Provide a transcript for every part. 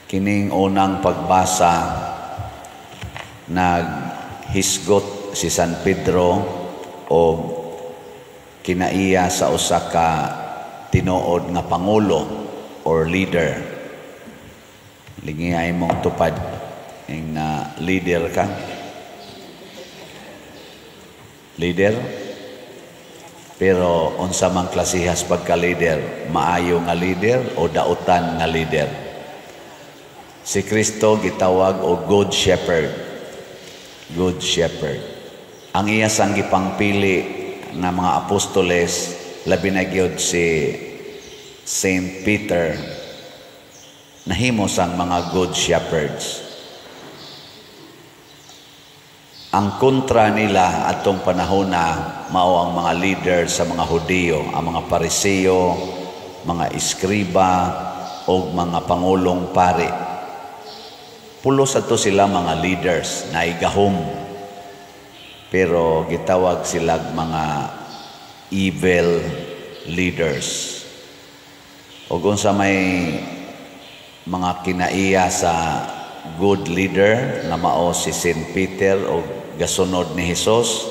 Kining unang pagbasa, naghisgot si San Pedro o kinaiya sa usa ka tinuod nga pangulo or leader. Lingi ay mong tupad ing na leader ka. Leader? Pero unsa man klasihas pagka-leader, maayo nga leader o dautan nga leader? Si Kristo gitawag og Good Shepherd. Good Shepherd. Ang iya sang gipangpili nga mga apostoles, labi na gyud si Saint Peter, nahimo sang mga good shepherds. Ang kontra nila atong panahona mao ang mga leader sa mga Hudiyo, ang mga Pariseo, mga eskriba o mga pangulong pari. Pulos ato sila mga leaders na igahom. Pero gitawag sila mga evil leaders. O kung sa may mga kinaiya sa good leader na mao si Saint Peter o gasunod ni Hesus,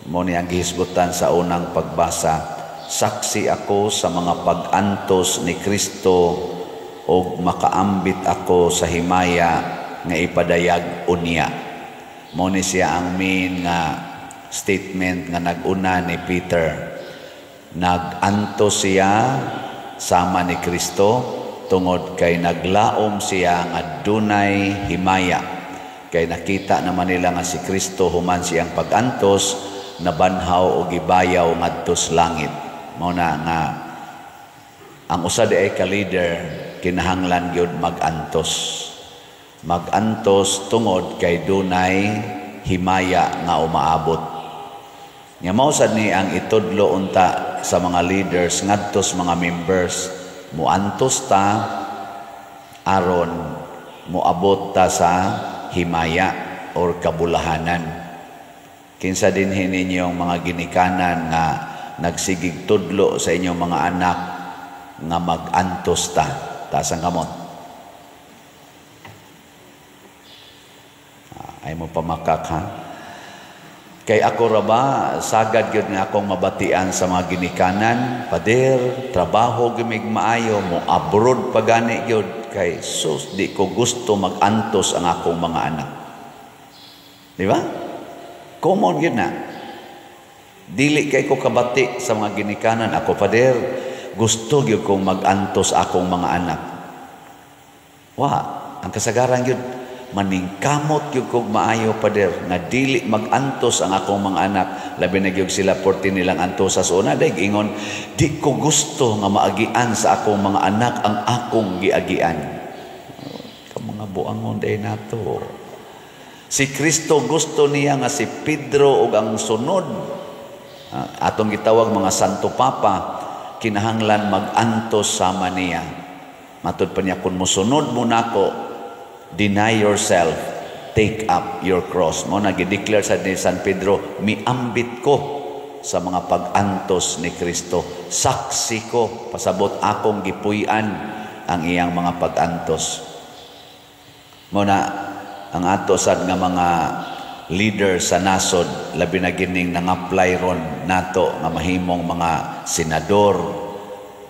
mo ni ang gihisgutan sa unang pagbasa, saksi ako sa mga pag-antos ni Kristo og makaambit ako sa himaya nga ipadayag unya. Mo ni siya ang main nga statement nga nag-una ni Peter. Nag-antos siya sama ni Kristo tungod kay naglaom siya nga dunay himaya. Kay nakita naman nila nga si Kristo human siyang pag-antos, nabanhaw og gibayaw ngadto sa langit. Mao na nga ang usa di ay ka leader kinahanglan gyud mag-antos. Mag-antos tungod kay dunay himaya nga umaabot. Nya mao sad ni ang itudlo unta sa mga leaders ngadto sa mga members, muantos ta aron moabot ta sa himaya or kabulahanan. Kinsa dinhi ninyong mga ginikanan nga nagsigig tudlo sa inyong mga anak nga mag-antos ta? Taas ang kamot. Ay mo pamakak ha. Kay ako ra ba sagad gyud nga akong mabatian sa mga ginikanan, pader, trabaho gimig maayo, mo abroad pa gani gyud kay sus di ko gusto mag-antos ang akong mga anak. Di ba? Common gyud na. Dili kay ko kabati sa mga ginikanan ako, pader, gusto gyud kong mag-antos akong mga anak. Wa, ang kasagaran gyud maningkamot gyud kog maayo, pader, nga dili mag-antos ang akong mga anak. Labi na gyud sila porti nilang antos sa una day ingon, di ko gusto nga maagian sa akong mga anak ang akong giagian. Ka mga buangon day nato. Si Kristo gusto niya nga si Pedro ug ang sunod atong gitawag mga Santo Papa kinahanglan mag-antos sama niya. Matud pa niya, kung mosunod mo nako, deny yourself, take up your cross. Mo na gideclare sa ni San Pedro, miambit ko sa mga pag-antos ni Kristo. Saksi ko, pasabot akong gipuy-an ang iyang mga pag-antos. Mo na ang ato sad nga mga leader sa nasod, labi na gining nang-apply ron nato nga mahimong mga senador,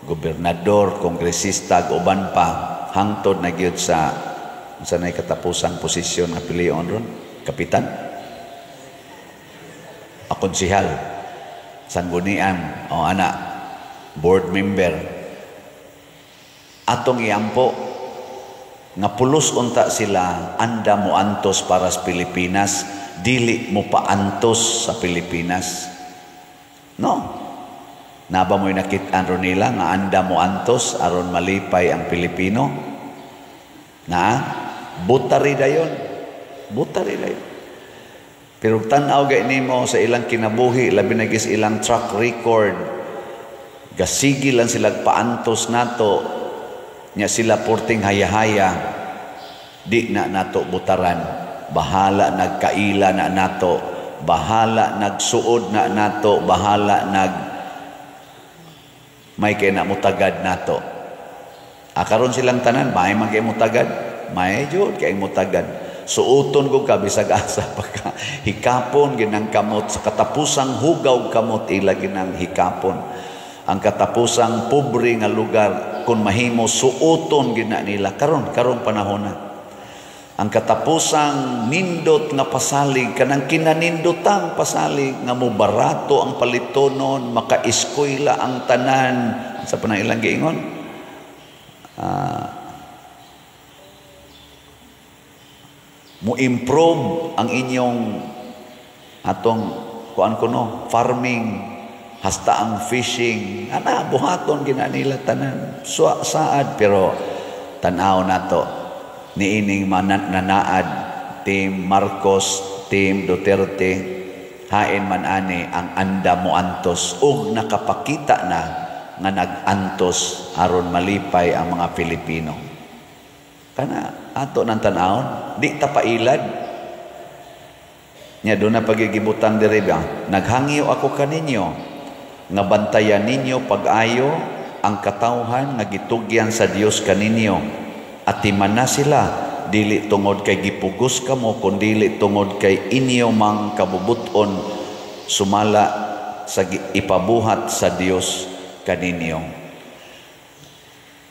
gobernador, kongresista ug uban pa, hangtod na gyud sa unsa nay katapusang posisyon nga pilion ron, kapitan, a konsehal, sanggunian o ana, board member. Atong iampo nga pulos unta sila anda mo antos para sa Pilipinas, dili mo paantos sa Pilipinas. No. Naba mo'y nakit-an ron nila nga anda mo antos aron malipay ang Pilipino? Na butari dayon. Butari dayon. Pero tan-aw gay nimo sa ilang kinabuhi, labi na gis ilang track record, gasigi lang sila paantos nato, nya sila porting haya-haya, di na nato butaran. Bahala nagkaila na nato, bahala nagsuod na nato, bahala nag may kay na mutagad nato. Karon silang tanan, may man kay mutagad, may jud kay mutagad. Suoton ko ka bisag asa pa ka. Hikapon ginang kamot sa katapusang hugaw kamot ila ginang hikapon. Ang katapusang pobre nga lugar kung mahimo suoton gina nila karon karong panahon na. Ang katapusang nindot nga pasalig kanang kinanindotang pasalig nga mobarato ang palitonon, makaeskwela ang tanan sa panang ilang giingon. Mo improve ang inyong atong kuan kuno farming hasta ang fishing ana buhaton gina nila tanan so, saad. Pero tan-aw nato niining nanaad Team Marcos, Team Duterte, hain man ani ang anda mo antos ug nakapakita na nga nag-antos aron malipay ang mga Pilipino. Kana ato nang tan-awon, di ta pailad. Nya doon na pagigibutang diri ba, naghangyo ako kaninyo nga bantayan ninyo pag-ayo ang katawhan nga gitugyan sa Dios kaninyo. Atiman na sila dili tungod kay gipugos kamo kundili tungod kay inyo mang kabubuton sumala sa ipabuhat sa Dios kaninyo.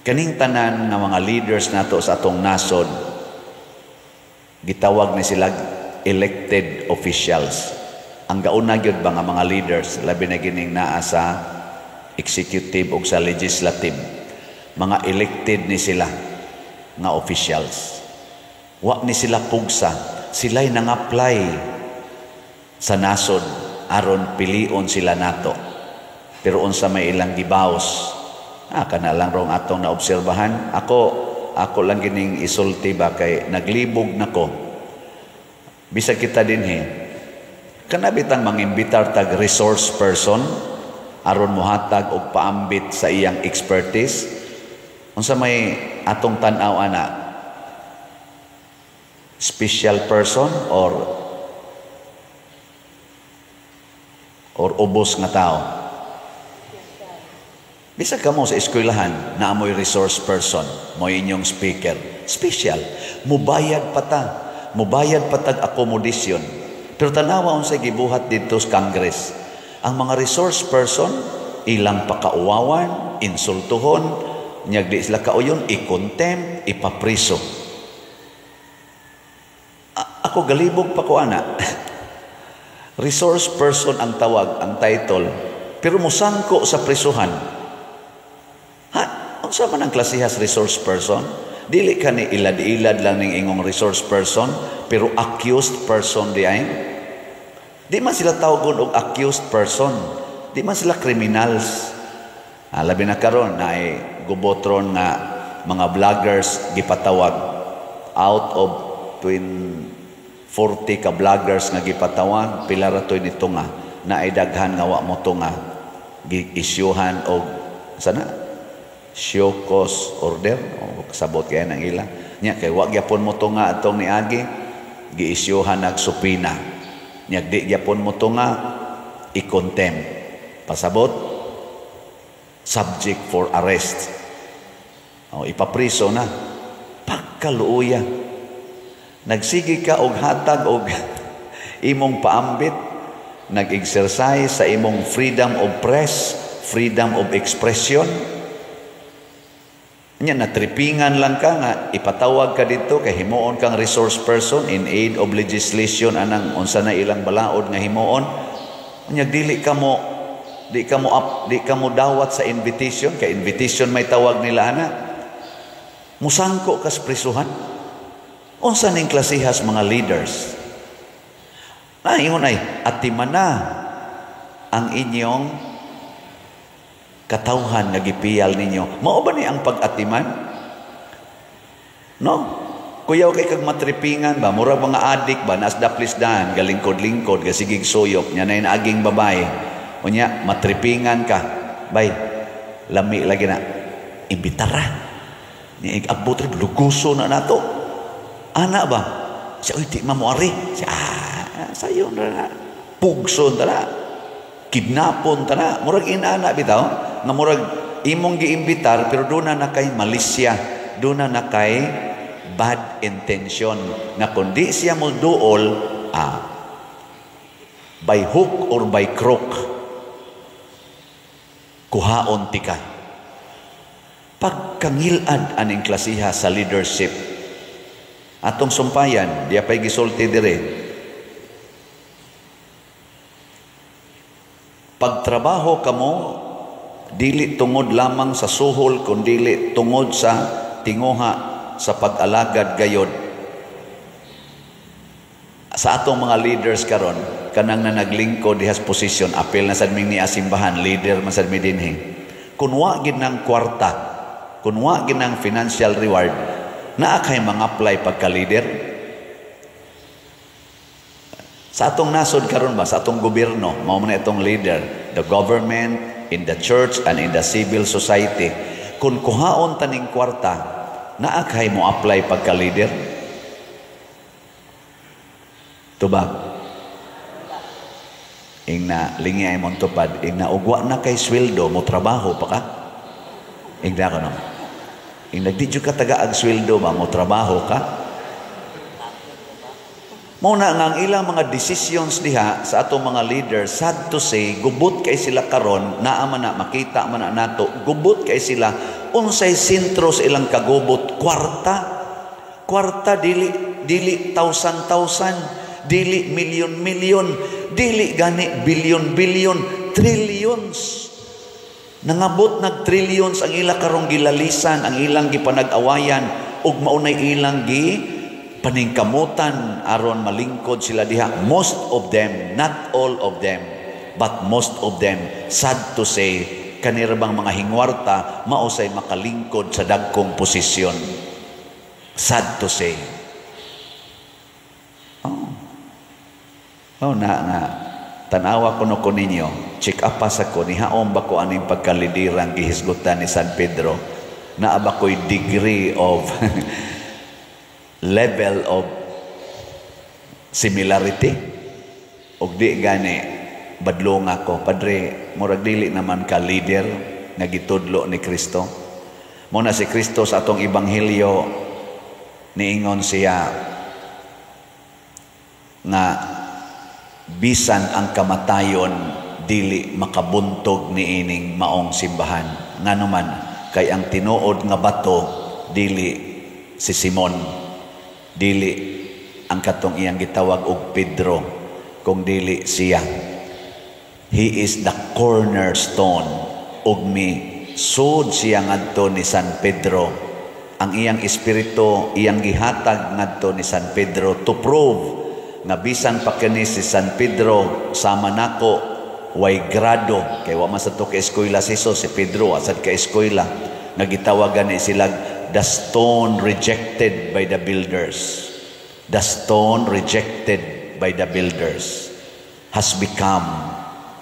Kaning tanan nga mga leaders nato sa atong nasod, gitawag ni sila elected officials. Ang gauna gyud ba nga mga leaders, labi na gining naa sa executive o sa legislative, mga elected ni sila nga officials. Wa ni sila pugsa, sila'y nang-apply sa nasod aron pilion sila nato. Pero unsa may ilang gibaos, kana lang rong atong naobserbahan. Ako lang gining isulti ba kay naglibog nako. Bisag kita dinhi, kana bitang mangimbitar tag resource person aron mohatag og paambit sa iyang expertise. Unsa may atong tan-aw ana? Special person or ubos nga tao? Bisag kamo sa eskwelahan, naa mo'y resource person, mo inyong speaker. Special. Mubayad pa ta. Mubayad pa tag accommodation. Pero tanawa unsay gibuhat didto sa Congress. Ang mga resource person, ilang pakauwawan, insultuhon, nyag di sila kauyon, i-contempt, ipapriso. Ako galibog pa ko ana. Resource person ang tawag, ang title, pero musangko sa prisuhan. Ha? Unsa man ang klasihas resource person? Dili ka ni ilad-ilad lang ning ingong resource person, pero accused person di ay. Di man sila tawgon og accused person. Di man sila criminals. Labi na karon na ay gubotron nga mga vloggers gipatawag. Out of twin 40 ka vloggers nga gipatawag, pila ra toy nito nga naay daghan nga wa mo tunga gi-isyuhan og sana show cause order o kasabot kaya ng ila nya kay wa gyapon mo tunga atong niagi giisyuhan nag subpoena nya di gyapon mo tunga i-contempt, pasabot subject for arrest o ipapriso na. Pagkaluoya, nagsige ka og hatag og imong paambit, nag-exercise sa imong freedom of press, freedom of expression. Nya natripingan lang ka nga ipatawag ka dito kay himuon kang resource person in aid of legislation anang unsa na ilang balaod nga himuon. Nya dili ka mo di ka mo up, di ka mo dawat sa invitation kay invitation may tawag nila ana. Musangko kas prisuhan. Unsa ning klasihas mga leaders? Na ingon ay atimana ang inyong katawhan nga gipiyal ninyo. Mao ba ni ang pag-atiman? No? Kuyaw kay kag matripingan ba, murag mga adik ba, nas daplis daan, galingkod-lingkod, gasigig suyop, nya na aging babae. Unya, matripingan ka. Bay, lami lagi na. Imbitara. Ni abot rin, luguso na nato. Ana ba? Siya, uy, di mamuari. Siya, sayon na na. Pugson ta na. Kidnapon ta na. Murag inana bitaw. Nga murag imong giimbitar pero duna na kay malisya, duna na kay bad intention nga kung di siya mo duol, by hook or by crook, kuhaon tika. Pagkangilad aning klasiha sa leadership. Atong sumpayan, diya pa'y gisulti dire. Pagtrabaho kamo, dili tungod lamang sa suhol, kundili tungod sa tinguha sa pag-alagad gayod. Sa atong mga leaders karon, kanang na naglingkod dihas posisyon, apil na sad ming ni asimbahan, leader man sad mi dinhi. Kun wa gid nang kwarta, kun wa gid nang financial reward, naa kay mga apply pagka-leader? Sa atong nasod karon ba, sa atong gobyerno, mao man itong leader, the government, in the church, and in the civil society. Kung kuhaon taning kwarta, naa kay mo apply pagka-leader? Tubag. Ingna, lingi ay mong tupad. Ingna, ugwa na kay sweldo, mo trabaho pa ka? Ingna ko no. Ingna, di ka taga ag sweldo ba, mo trabaho ka? Muna nga ang ilang mga decisions diha sa atong mga leaders, sad to say, gubot kay sila karon, naa man na, makita man na nato, gubot kay sila, unsay sentro sa ilang kagubot, kwarta. Kwarta, dili, dili thousand-thousand, dili milyon-milyon, dili gani bilyon-bilyon, trillions. Nangabot nag trillions ang ila karong gilalisan, ang ilang gipanag-awayan, ug maunay ilang gi paningkamutan aron malingkod sila diha. Most of them, not all of them, but most of them, sad to say, kanira bang mga hingwarta mausay makalingkod sa dagkong posisyon. Sad to say. Oh. Oh, na nga. Tanawa ko no ko ninyo, check up pa sa ko, nihaom ba ko aning pagkalidirang gihisgutan ni San Pedro? Naa ba ko'y degree of level of similarity? Og di gani, badlong ako. Padre, murag dili naman ka leader nga gitudlo ni Kristo. Muna si Kristo sa atong ebanghelyo, niingon siya nga bisan ang kamatayon dili makabuntog niining maong simbahan. Nganuman kay ang tinuod nga bato dili si Simon, dili ang katong iyang gitawag og Pedro, kung dili siya. He is the cornerstone. Ug mi sud siya ngadto ni San Pedro. Ang iyang espiritu iyang gihatag ngadto ni San Pedro to prove nga bisan pa kini si San Pedro sama nako way grado, kay wa man sa to ka eskwela si Jesus, si Pedro wa sad ka eskwela, nga gitawagan ni sila the stone rejected by the builders. The stone rejected by the builders has become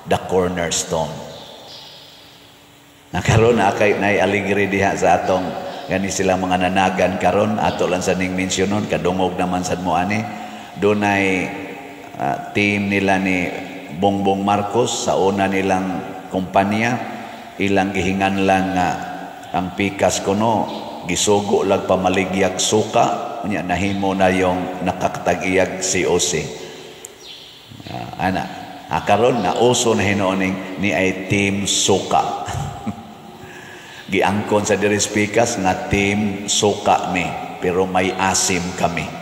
the cornerstone. Nakaroon na kay nay aligre diha sa atong gani sila mga nanagan karon, ato lang sa ning mensyonon, kadungog naman sad mo ani. Dunay team nila ni Bongbong Marcos sa una nilang kumpanya, ilang gihinganlan nga ang pikas kuno gisugo lag pamaligyag suka, unya nahimo na yung nakakatag-iyag COC. Ana, karon na uso na hinuon ni ay team suka. Giangkon sa diri pikas nga team suka mi, pero may asim kami.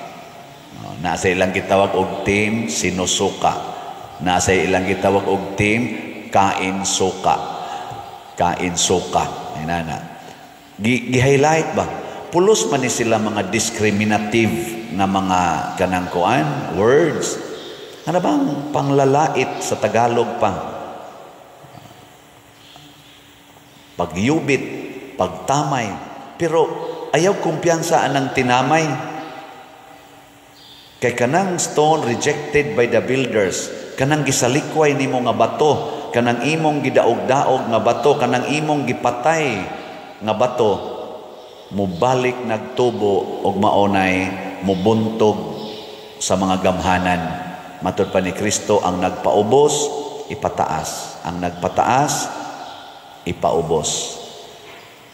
Nasa ilang gitawag og team sinusuka. Nasa ilang gitawag og team kain suka. Kain suka. Ay nana. Gi-highlight ba? Pulos man ni sila mga discriminative na mga kanang kuan words. Ano bang panglalait sa Tagalog pa? Pagyubit, pagtamay. Pero ayaw kumpiyansa anang tinamay. Kay kanang stone rejected by the builders, kanang gisalikway nimo nga bato, kanang imong gidaog-daog nga bato, kanang imong gipatay nga bato, mubalik nagtubo og maunay mubuntog sa mga gamhanan. Matud pa ni Kristo, ang nagpaubos, ipataas. Ang nagpataas, ipaubos.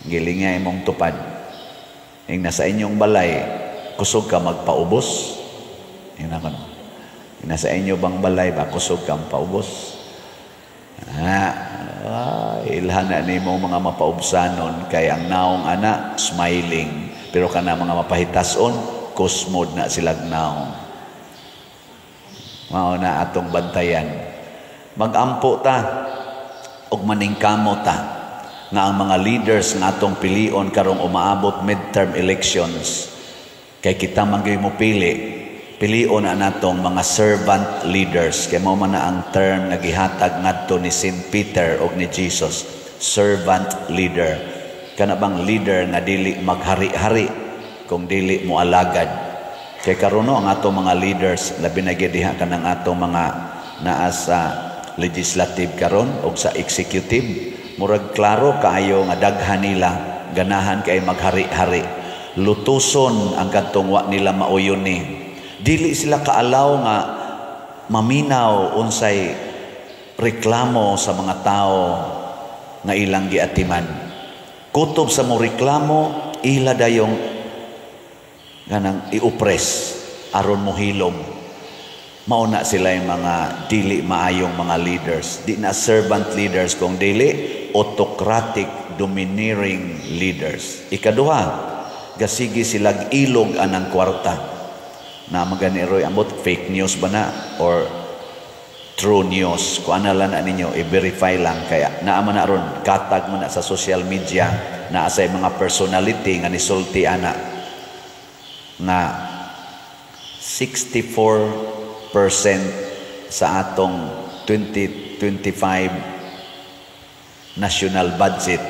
Gilinga imong tupad. Ing nasa inyong balay, kusog ka magpaubos. Yun ako, no? Ing nasa inyo bang balay ba, kusog ka paubos? Ah, ilhan na nimo mga mapaubsanon kay ang naong ana smiling, pero kana mga mapahitason, kusmod na silag naong. Mao na atong bantayan. Magampo ta ug maningkamo ta nga ang mga leaders nga atong pilion karong umaabot midterm elections, kay kita man gyud mo pili, pilion na natong mga servant leaders, kay mao man na ang term nga gihatag ngadto ni Saint Peter ug ni Jesus, servant leader. Kana bang leader nga dili maghari-hari kung dili mo alagad. Kay karon, no, ang atong mga leaders, labi na gyud diha kanang atong mga naa sa legislative karon og sa executive, murag klaro kaayo nga daghan nila ganahan kay maghari-hari, lutuson ang kadtong wa nila mauyon ni. Dili sila kaalaw nga maminaw unsay reklamo sa mga tao nga ilang giatiman. Kutob sa mo reklamo, ila dayong ganang i-oppress aron mo hilom. Mao na sila yung mga dili maayong mga leaders. Di na servant leaders kung dili autocratic, domineering leaders. Ikaduha, gasigi silag ilog anang kwarta. Na magani roy ambot fake news ba na or true news. Kung ano lang na ninyo, i-verify lang. Kaya naa man na ron, katag man na sa social media, naa sa mga personality nga nisulti ana nga 64% sa atong 2025 national budget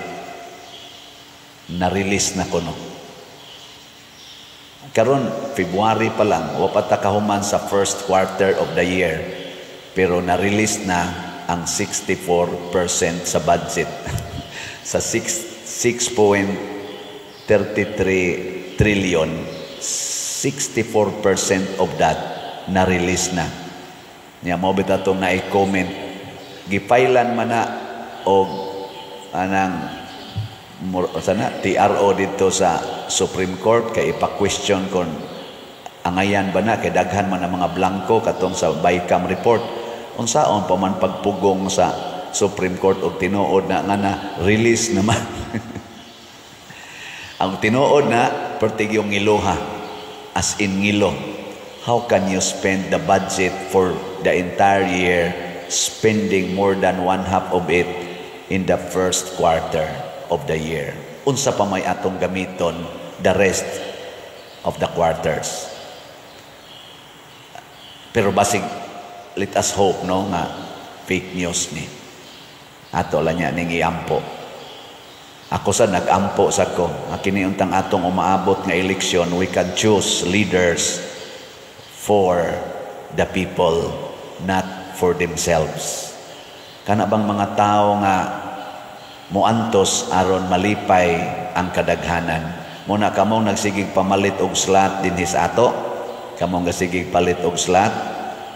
na-release na kuno. Karon February pa lang, wa pa ta kahuman sa first quarter of the year, pero na-release na ang 64% sa budget. Sa 6 6.33 trillion, 64% of that na-release na. Nya mo bitaw atong na-comment, gipailan man na og anang sana TRO dito sa Supreme Court kay ipa-question kon angayan ba na, kay daghan man ang mga blanko katong sa BICAM report. Unsaon pa man pagpugong sa Supreme Court og tinuod na nga na release naman? Ang tinuod na pertig yung ngiluha, as in ngilo. How can you spend the budget for the entire year, spending more than one half of it in the first quarter of the year? Unsa pa may atong gamiton the rest of the quarters? Pero basig, let us hope, no, nga fake news ni. Ato lang niya ning iampo. Ako sa nag-ampo sa ko nga kini untang atong umaabot nga eleksyon, we can choose leaders for the people, not for themselves. Kana bang mga tao nga muantos aron malipay ang kadaghanan. Muna kamong nagsigig pamalit og slot dinhi sa ato, kamong gasigig palit og slot,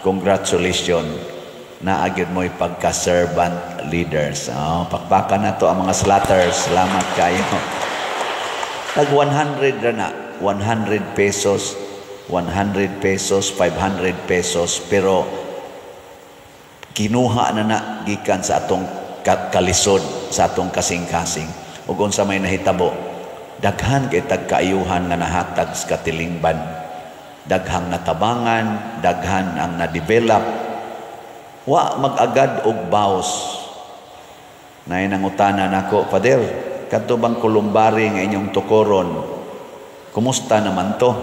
congratulations, naa gyud mo'y pagka-servant leaders. Oh, pakpakan na to ang mga slotters. Salamat kayo. Tag 100 ra na. 100 pesos, 100 pesos, 500 pesos, pero kinuha na na gikan sa atong kalisod, sa atong kasing-kasing. Ug unsa may nahitabo, daghan kay tagkaayuhan nga nahatag sa katilingban. Daghang natabangan, daghan ang na-develop. Wa mag-agad og baws. Nay nangutana nako, "Father, kadto bang columbary nga inyong tukoron, kumusta naman to?"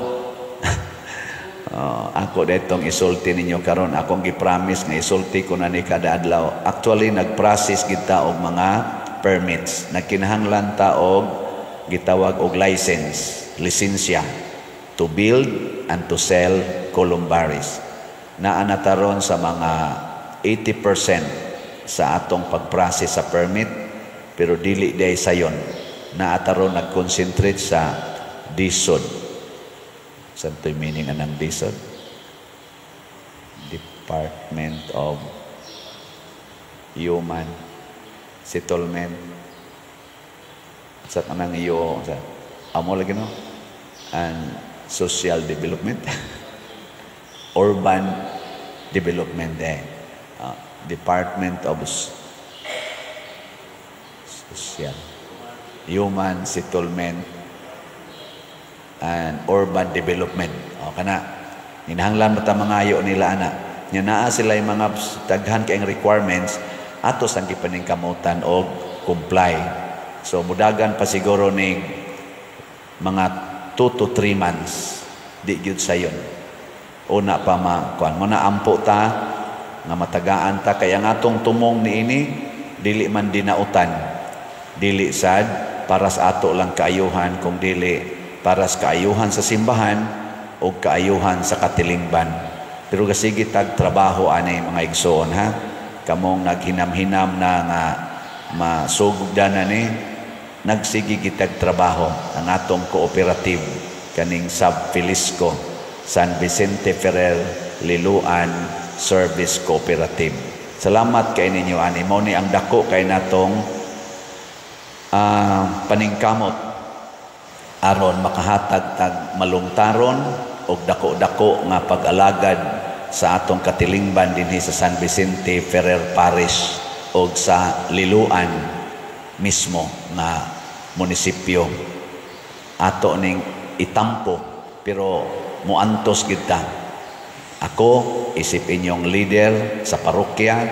Oh, ako detong isulti ninyo karon, akong gi-promise nga isulti ko na ni kada adlaw. Actually, nag-process kita og mga permits. Nagkinahanglan ta og gitawag og license, lisensya to build and to sell columbaries. Naa na taron sa mga 80% sa atong pag-process sa permit, pero dili day sayon. Naa taron nag-concentrate sa DHSUD. Saan to'y meaning anang DHSUD? Department of Human Settlement. Sa kanang iyo sa amo lagi, no, and social development, urban development eh. Department of Social Human Settlement and Urban Development. O kana hinahanglan ba ta mangayo nila ana nya naa sila yung mga daghan kayong requirements ato sang gipaningkamutan og comply. So mudagan pa siguro ni mga 2 to 3 months, di gyud sayon una pa ma kuan mo na. Ampo ta nga matagaan ta kay ang atong tumong niini dili man dinautan, dili sad para sa ato lang kaayuhan, kung dili para sa kaayuhan sa simbahan o kaayuhan sa katilingban. Pero gasige tag trabaho ani, mga igsoon, ha. Kamong naghinam-hinam na nga masugdan na ni, nagsige gitag trabaho ang atong cooperative kaning Sub Filisco, San Vicente Ferrer Liloan Service Cooperative. Salamat kay ninyo ani. Mao ni ang dako kay natong paningkamot aron makahatag tag malungtaron og dako-dako nga pag-alagad sa atong katilingban dinhi sa San Vicente Ferrer Parish og sa Liloan mismo nga munisipyo. Ato ning itampo, pero muantos gid ta. Ako isip inyong leader sa parokya,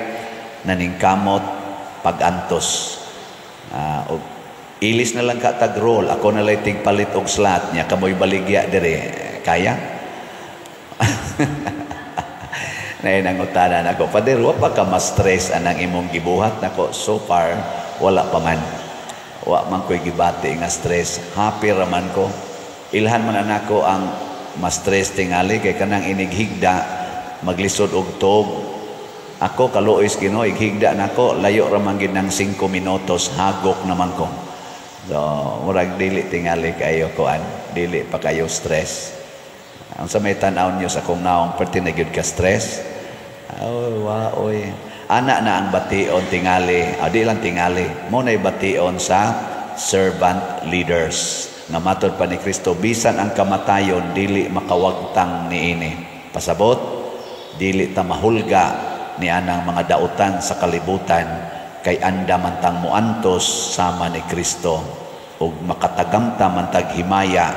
naningkamot pagantos. Og ilis na lang ka tag role, ako na lang tigpalit og slot nya, kamoy baligya dire, kaya? Nay nangutana nako, "Pader, wa pa ka ma-stress anang imong gibuhat?" Nako, so far wala pa man. Wa man ko'y gibati nga stress. Happy ra man ko. Ilhan man nako ang ma-stress tingali kay kanang inighigda maglisod og tog. Ako kaluoy sa Ginoo, ighigda nako, layo ra man gid ng 5 minutos, hagok naman ko. So, murag dili tingali kayo kuan, dili pa kayo stress. Ang sa may tan-aw niyo sa akong naong, perti na gyud ka stress. Oh, wa oy. Ana na ang bation tingali, ah, di lang tingali. Mo na'y bation sa servant leaders. Nga matod pa ni Kristo, bisan ang kamatayon dili makawagtang niini. Pasabot, dili ta mahulga ni anang mga dautan sa kalibutan kay anda man tang muantos sama ni Kristo ug makatagamta man tag himaya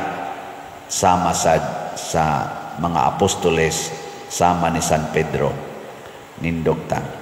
sama sa mga apostoles, sama ni San Pedro. Nindog ta.